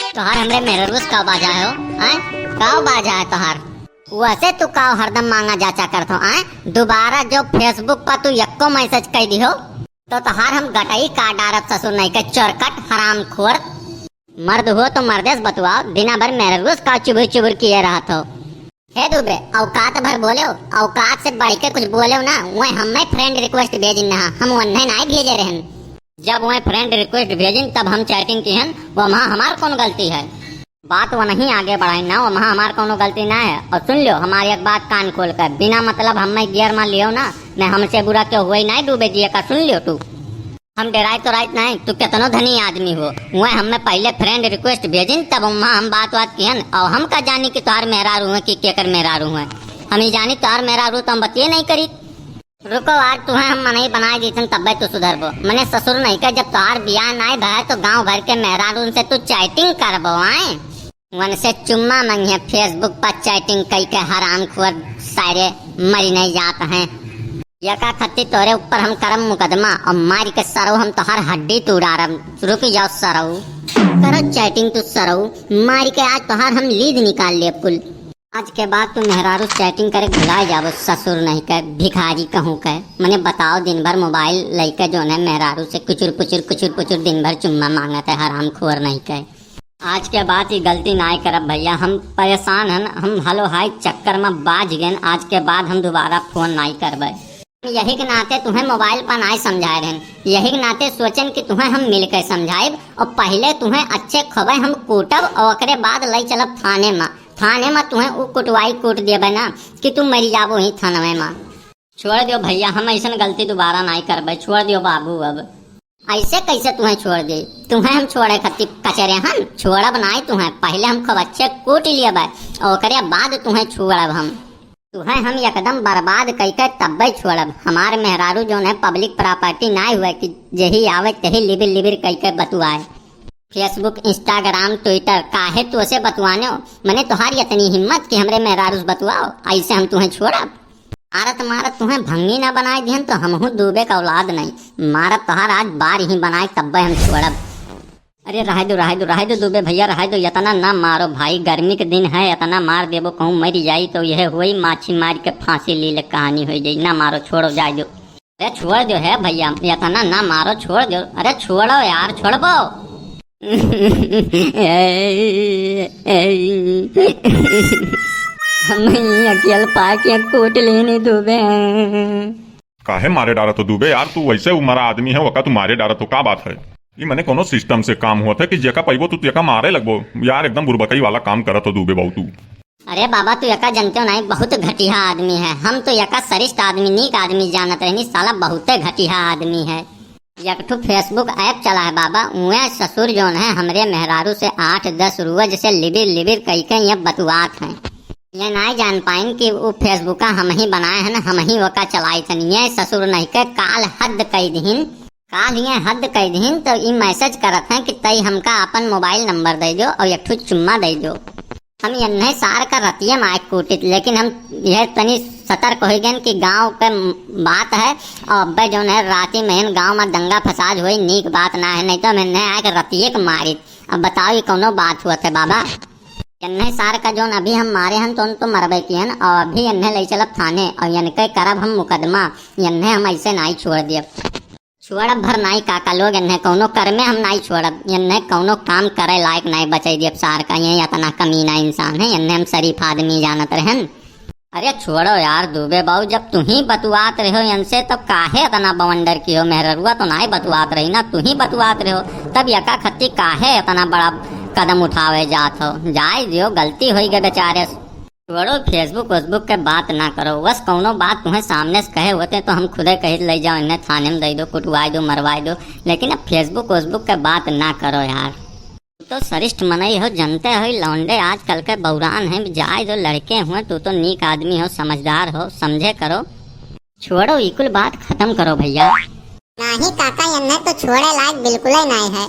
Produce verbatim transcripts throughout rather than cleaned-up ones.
तोहार हमरे मेहररुस काव बाजा है हो, आय? काव बाजा है तोहार? वैसे तू काव हरदम मांगा जाचा करत हो, आय? दोबारा जो Facebook पर तू यक्को message कइ दिहो, तो तोहार हम गटई काट डारब ससुर नहीं के चोरकट हरामखोर। मर्द हो तो मर्देस बतुआओ, दिना भर मेहररुस काव चुबुर चुबुर किए रहत हो। हे दुबे, औकात भर बोलेव, औकात से बढ़ के कुछ बोलेव ना, वह हमें friend request भेजिन ना, हम वन्हे नाय भेजे रहन। जब वह friend request भेजिन तब हम chatting किहन, वहाँ हमार कौन गलती है? बात वनहीं आगे बढ़ाइन ना, वहाँ हमार कौनो गलती ना है। और सुन ल्यो हमारी एक बात कान खोल कर, बिना मतलब हमें gear मा लियो ना, न हमसे बुरा क्यों हुआ ही नाय दुबे जी का, सुन ल्यो तू। हम डेराइत तो राइत नाहीं, तू केतनो धनी आदमी हो। वह हमें पहिले friend request भेजिन, तब वहाँ हम बात वात किहन, और हम का जानी कि तोहार मेहरारू है कि केकर मेहरारू है। हम ही जानी तोहार मेहरारू तो हम बतिये नहीं करी। रुको, आज तुहें हम मनई बनाए दीतन तब्बे तू सुधरबो। मने ससुर नहीं के, जब तोहार बियाह नाहीं भय तो गांव भर के मेहरारून से तू chatting करबो, आए? वनसे चुम्मा मंगिहे Facebook पर chatting कई के हरामखोर सारे मरी नहीं जात हैं। यका खत्ती तोरे ऊपर हम करम मुकदमा और मार के सरऊ हम तोहार हड्डी तोड़ डारम। रुक जाओ सरऊ, करो chatting तू सरऊ, मार के आज तोहार हम लीद निकाल लेब कुल। आज के बाद तू मेहरारू chatting करे भुला जाबो ससुर नहीं के, भिखारी कहूँ के। मने बताओ दिन भर mobile लइके जोने मेहरारू से कुचुर पुचुर कुचुर पुचुर दिन भर चुम्मा मांगत है हरामखोर नहीं के। आज के बाद ई गलती नाय करब भैया, हम परेशान हन, हम hello hi चक्कर में बाझ गएन, आज के बाद हम दोबारा phone नाय करबे। यही के नाते तुहें mobile पर नाय समझाए रहन, यही के नाते सोचन कि तुहें हम मिलके समझाइब और पहले तुहें अच्छे खबे हम कूटब और ओकरे बाद लई चलब थाने में। थाने में तुहें उ कुटवाई कूट देबे ना कि तू मरी जाबो ही थानवे में। छोड़ दियो भैया, हम ऐसन गलती दोबारा नाय करबे, छोड़ दियो बाबू अब। ऐसे कैसे तुहें छोड़ दे? तुहें हम छोड़े खातिर कचरे हन? छोड़ब नाय तुहें, पहले हम खूब अच्छे कूट लेबे, ओकरे बाद तुहें छोड़ब हम। तुहें हम एकदम बर्बाद कइके तब्बे छोड़ब। हमार मेहरारू जोन है public property नाय हुए कि जेही आवे तेही लिबिर लिबिर कइके बतुआए। Facebook, Instagram, Twitter काहे तोसे बतुआने हो? मने तोहार इतनी हिम्मत कि हमरे मेहरारू से बतुआओ, ऐसे हम तुहें छोड़ब? मारत मारत तुहें भंगी ना बनाए दिहन तो हमहू दूबे का औलाद नहीं। मारब तोहार आज बार ही बनाए तब्बे हम छोड़ब। अरे रहे दो, रहे दो, रहे दो दुबे भैया, रहे दो, इतना ना मारो भाई, गर्मी के दिन है, इतना मार देबो कहूँ मर जाई तो यह हुई माछी मार के फांसी ली ले कहानी हो जाई, ना मारो, छोड़ो, जाए दो। अरे छोड़ दो है भैया, इतना ना मारो, छोड़ दो। अरे छोड़ो यार, छोड़बो। हम अकेल पाके कूट लेने दुबे। काहे मारे डारत हो दुबे यार, तू वैसे उमरा आदमी है, वका तू मारे डारत हो, का बात है? ई मने कोनो system से काम होत है कि जेका पइबो तू तेका मारे लगबो? यार एकदम बुरबकई वाला काम करत हो दुबे बाऊ तू। अरे बाबा, तू एका जनते हो नाई, बहुत घटिया आदमी है। हम तो एका सरिष्ठ आदमी, नीक आदमी जानत रहनी, साला बहुते घटिया आदमी है। एक ठो Facebook app चला है बाबा, उहे ससुर जोन है हमरे मेहरारू से आठ दस रोज से लिबिर लिबिर कइके ये बतुआत हैं। ये नाई जान पाइन कि उ Facebook हम ही बनाए हन, हम ही ओका चलाइत हन। ये ससुर नहीं के काल हद कइ दिहिन, काल ये हद कइ दिहिन तो ई message करत हैं कि तई हमका अपन mobile number दइ दो और एक ठो चुम्मा दइ दो। हम यन्हे सार का रतिये में आके कूटित, लेकिन हम यह तनी सतर्क होइ गएन कि गाँव के बात है और अब्बे जोन है राती में गाँव में दंगा फसाद होई, नीक बात ना है, नहीं तो हम यन्हे आके रतिये के मारित। अब बताओ ये कौनो बात हुआ थे बाबा? यन्हे सार का जोन अभी हम मारे हन तो उन तो मरबे किहन और अभी यन्हे लई चलब थाने और यनके करब हम मुकदमा, यन्हे हम ऐसे नाई छोड़ दियब। छोड़ब भर नाई काका लोग, यन्हे कौनो कर्मे हम नाई छोड़ब, यन्हे कौनो काम करे लायक नाई बचई दियब सार का, ये इतना कमीना इंसान है, यन्हे हम शरीफ आदमी जानत रहन। अरे छोड़ो यार दुबे बाऊ, जब तुही बतुआत रहो यनसे तब काहे इतना बवंडर की हो, मेहररुआ तो नाई बतुआत रही ना, तुही बतुआत रहो, तब यका खत्ती काहे इतना बड़ा कदम उठावे जात हो, जाए दियो, गलती होई गए बेचारे। छोड़ो, Facebook वोसबुक के बात ना करो, बस कौनो बात तुम्हें सामने से कहे होते तो हम खुदे कहित ले जाओ, इन्हें थाने में दे दो, कुटवाए दो, मरवाए दो, लेकिन अब Facebook वोसबुक के बात ना करो यार। तू तो सरिष्ठ मनई हो, जनते हो, ई लौंडे आजकल के बौरान हैं, जाए दो, लड़के हुए, तू तो नीक आदमी हो, समझदार हो, समझे करो। छोड़ो, ई कुल बात खत्म करो भैया। नाही काका, यन्ने तो छोड़े लायक बिल्कुले नाही है।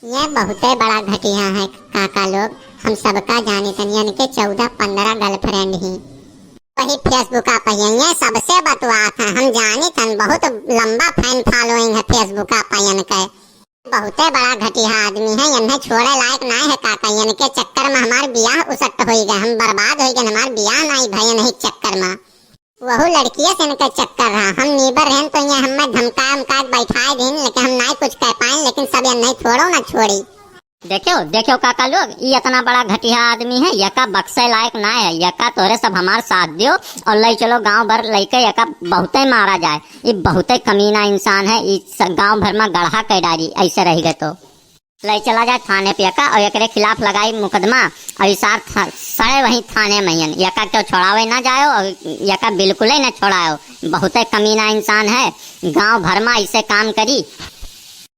ये बहुते बड़ा घटिया है काका लोग, हम सबका जानित हन, यनके चौदह पन्द्रह girlfriend ही। वही Facebook पे ये सबसे बतुआत है, हम जानित हन, बहुत लंबा fan following है Facebook पे यनके। बहुते बड़ा घटिया आदमी है, इन्हें छोड़े लायक नाय है काका। इनके चक्कर में हमार बियाह उसट होई गए, हम बर्बाद होई गए, हमार बियाह नाय भय इन्हीं चक्कर में। वहू लड़किये से इनके चक्कर रहा, हम नीबर रहन तो ये हमें धमका धमका के बैठाए दिन, लेकिन हम नाय कुछ कह पाए, लेकिन सब इन्हें छोड़ो ना छोड़ी। देखो, देखो काका लोग, ई इतना बड़ा घटिया आदमी है, यका बक्से लायक ना है, यका तोहरे सब हमार साथ दियो और ले चलो गांव भर लेके यका बहुते मारा जाए। ई बहुते कमीना इंसान है, ई स-, गांव भर में गढ़ा के डारी, ऐसे रह गए तो। ले चला जाए थाने पे यका और एकरे खिलाफ लगाई मुकदमा और ई सार था-, सड़े वहीं थाने में ही। यका क्यों छोड़ावे ना जाओ और यका बिल्कुल ही ना छोड़ाओ, बहुते कमीना इंसान है, गांव भर में ऐसे काम करी।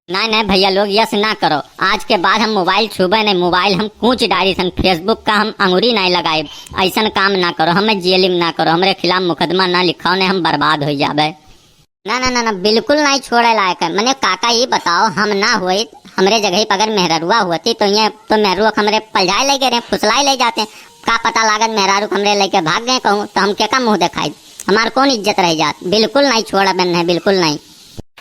नहीं, नहीं भैया लोग, यस ना करो। आज के बाद हम मोबाइल छूबे नहीं, मोबाइल हम कूच डारी सन, Facebook का हम अंगुरी नहीं लगाए। ऐसन काम ना करो, हमें जेल में ना करो, हमरे खिलाफ मुकदमा ना लिखाओ, नहीं हम बर्बाद हो जाबे। ना, ना, ना, ना, बिल्कुल नहीं छोड़े लायक है। मने काका, ये बताओ, हम ना होइत, हमरे जगह पर अगर मेहररुआ होती, तो ये तो मेहरुआ के हमरे पलझाए ले गए रहे, फुसलाए ले जाते। का पता लागत मेहरारू के हमरे लेके भाग गए कहूँ, तो हम केका मुँह दिखाई, हमार कौन इज्जत रह जात? बिल्कुल नहीं छोड़बे नहीं, बिल्कुल नहीं।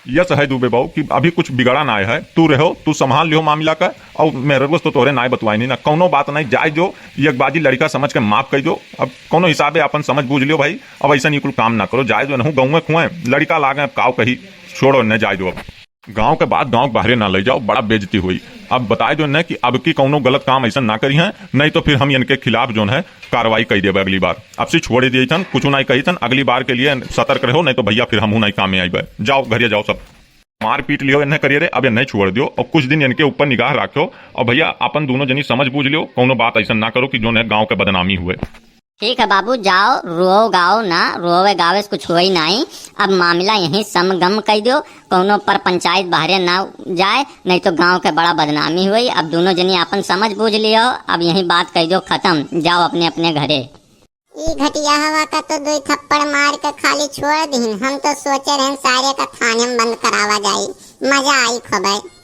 यस है दुबे बाबू कि अभी कुछ बिगड़ा ना है, तू रहो, तू संभाल लियो मामला का, और मेहररुआ से तो तोहरे नाय बतवाई नहीं ना, कौनो बात नहीं, जाए जो, एक बाजी लड़का समझ के माफ कर दो। अब कौनो हिसाबे अपन समझ बूझ लियो भाई, अब ऐसा नहीं कुल काम ना करो, जाए जो, नहू गौवे खुए लड़का लागे, अब काव कही, छोड़ो न, जाए जो। अब गांव के बात गांव के बाहरे ना ले जाओ, बड़ा बेइज्जती हुई। अब बताए जो न कि अब की कौनो गलत काम ऐसा ना करी हैं, नहीं तो फिर हम इनके खिलाफ जो है कार्रवाई कर देबे अगली बार। अब से छोड़ दिए थन, कुछ ना कही थन, अगली बार के लिए सतर्क रहो, नहीं तो भैया फिर हमहू नहीं काम में आइबे। जाओ घरे जाओ सब। मारपीट लियो इन्हें करिए रे, अब इन्हें छोड़ दियो और कुछ दिन इनके ऊपर निगाह रखो। और भैया अपन दोनों जनी समझ बूझ लियो, कौनो बात ऐसा ना करो कि जो न गांव के बदनामी हुए। ठीक है बाबू, जाओ, रोओ गाओ ना, रोवे गावे से कुछ होई नाई। अब मामला यहीं समगम कई दो, कौनो पर पंचायत बाहरे ना जाए, नहीं तो गांव के बड़ा बदनामी होई। अब दोनों जनी आपन समझ बूझ लियो, अब यहीं बात कई दो खत्म, जाओ अपने अपने घरे। ई घटिया हवा का तो दुई थप्पड़ मार के खाली छोड़ दिहिन। हम तो सोचे रहन सारे का थाने में बंद करावा जाई, मजा आई खूबे।